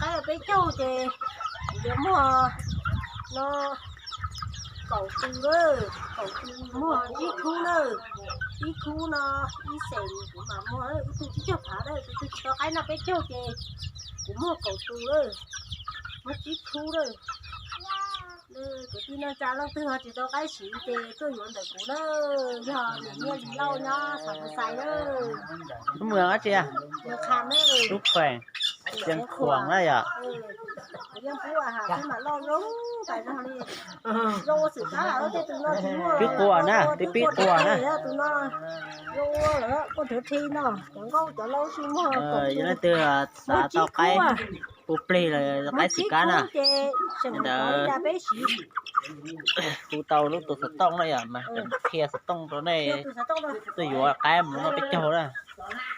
Qaib peb caug ces kuv yuav muag no kaum tus lawm, kaum tus muag tsib khub lawm, ib khub no ib xees kuv mam muag ib tug tsib caug phav lawm, tus twg tsis tau qaib noj peb caug ces kuv muag kaum tus lawm, muag tsib khub lawm. Kwv tij neej tsa leej twg ho tsis tau qaib siv ces tuaj yuav ntawm kuv na, yog niam Nyiaj Lis Lauj nyob Xav Pus Xais na. Lub khuam, Xeev Khuam na yom. Pib quas na, twb pib quas na. Tus no zoo ua lawm, kuj thwv thi no, cov nkauj cov laus sib muag. Yog leej twg xav tau qaib hu plig los qaib xwm kab na, ntawd hu tau lub tus xov tooj na yom, mas qhia xov tooj rau nej tuaj yuav qaib mus noj peb caug na.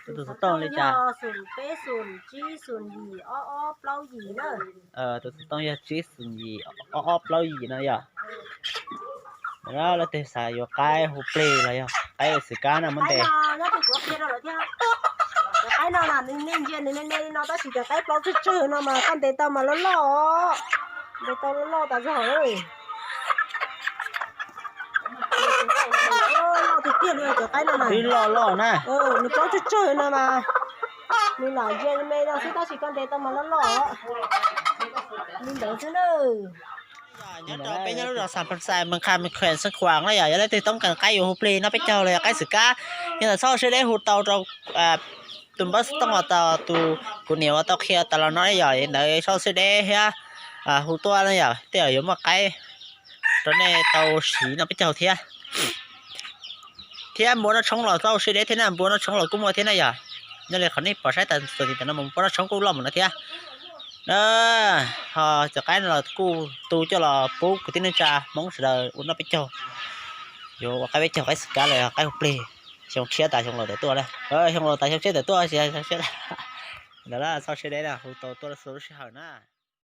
Tus xov tooj li cas? Xum peb xum tsib xum yim ob ob plaub yim na. Tus xov tooj yog tsib xum yim ob ob plaub yim no yom. Leej twg xav yuav qaib hu plig los yog qaib xwm kab no muab ntes. Cov qaib no na, nej ntsia nws me me li no tab sis cov qaib plaub tsawg tsawg no mas koj ntes tau mas loj loj, ntes tau loj loj tas zog. Loj tiag tiag li cov qaib no na. Twb loj loj na. Nws plaub tsawg tsawg no mas nws lam ntsia me me no xwb tab sis koj ntes tau mas loj loj li ntawd xwb na. Nyob rau peb nyob lub zos Xas Pha Xais, Mes Khas, Mes Khuam, Xeev Khuam na yom, yog leej twg toob kas qaib yuav hu plig noj peb caug los yog qaib xwm kab, yog ntawd txhob siab deb hu tau rau tus npawb xov tooj uas tau tus kuv niam uas tau qhia tas los no yom, ntawd txhob siab deb thiab hu tuaj na yom, tej zaum yuav muaj qaib rau nej tau siv noj peb caug thiab. Thiab npua noj tshoob los txhob siab deb thiab na, npua noj tshoob los kuj muaj thiab na yom. Nyob li qhov nej pom saib tas txuas ntxiv tam no mas npua noj tshoob kuj loj mus no thiab. Ho cov qaib no los kuj tu coj los pub kwv tij neej tsa Hmoob sawv daws ua noj peb caug, yuav ua qaib peb caug, qaib xwm kab los yog qaib hu plig. Xyoo tshiab tas xyoo laus tawm tuaj na, xyoo laus tas xyoo tshiab tawm tuaj, xyoo tshiab ntawd txhob siab deb na, hu tau tuaj lub sij hawm na.